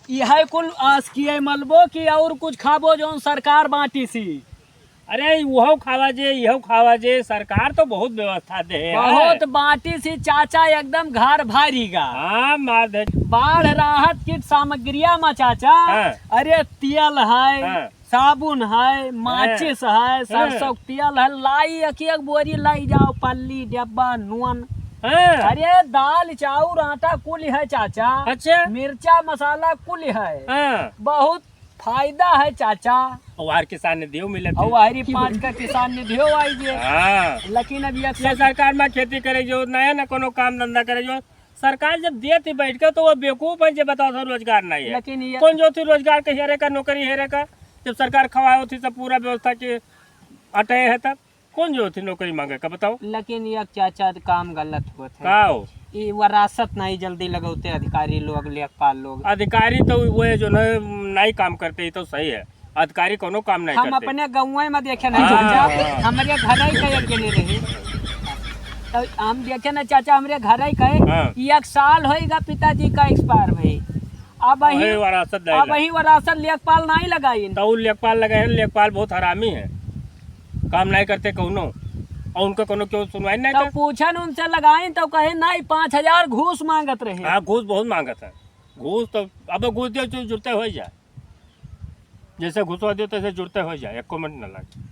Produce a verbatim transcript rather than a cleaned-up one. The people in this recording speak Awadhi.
इहै कुल आस किए मलबो कि और कुछ खाबो जौन सरकार बाँटी सी? अरे, उहौ खावा जे, इहौ खावा जे, सरकार तो बहुत व्यवस्था दे है। बहुत बाँटी सी चाचा, एकदम घर भरी गा। हाँ, मार दे। बाढ़ राहत किट सामग्रिया मा चाचा, हाँ। अरे, तेल है, हाँ। साबुन है, माचिस है, हाँ। सरसों के तेल है, लाई एक एक बोरी लाई जाओ, पल्ली, डब्बा, नून। हाँ। अरे, दाल, चाउर, आटा कुल है चाचा। अच्छा। मिर्चा, मसाला कुल है। हाँ। बहुत फायदा है चाचा। और किसान निधियो मिलत है। और हरी पाँच का किसान निधियो आई जे। हाँ। लेकिन अब एक ये सरकार मा खेती करे जो नया ना कोनो काम धंधा करे जो सरकार जब देत ही बैठ के तो वो बेवकूफ है जे बताओ सर रोजगार नहीं है। लेकिन ये कौन जो थी रोजगार के हेरे का नौकरी हेरे का जब सरकार खवाओ थी सब पूरा व्यवस्था के अटे है तब कौन जो थी नौकरी मांगे का बताओ। लेकिन ये चाचा काम गलत होत है। का हो? ई वरासत नहीं जल्दी लगौते अधिकारी लोग, लेखपाल लोग। अधिकारी तो वो है जो न-, नहीं काम करते, ये तो सही है। अधिकारी कोनो काम नहीं हम करते। अपने गाँवे में देखे ना हाँ, चाचा, हाँ। हमरे घर ही का एक जने रहे। तो हम देखे ना चाचा, हमरे घर ही का हाँ। एक साल होइगा पिताजी का एक्सपायर भई। अब वही, वही वरासत अब वही वरासत लेखपाल नहीं लगाइन। तो उ लेखपाल लगाइन, लेखपाल बहुत हरामी है, काम नहीं करते कौनो, और उनका कोनो क्यों सुनवाई नहीं तो कर। पूछन उनसे लगाइन तो कहे नहीं, पाँच हजार घूस मांगत रहे। हाँ, घूस बहुत मांगत है। घूस तो, अब घूस दियो तो जुड़ते हो जाए, जैसे घुसवा दियो तैसे जुड़ते हो जाए, एको मिनट ना लागे।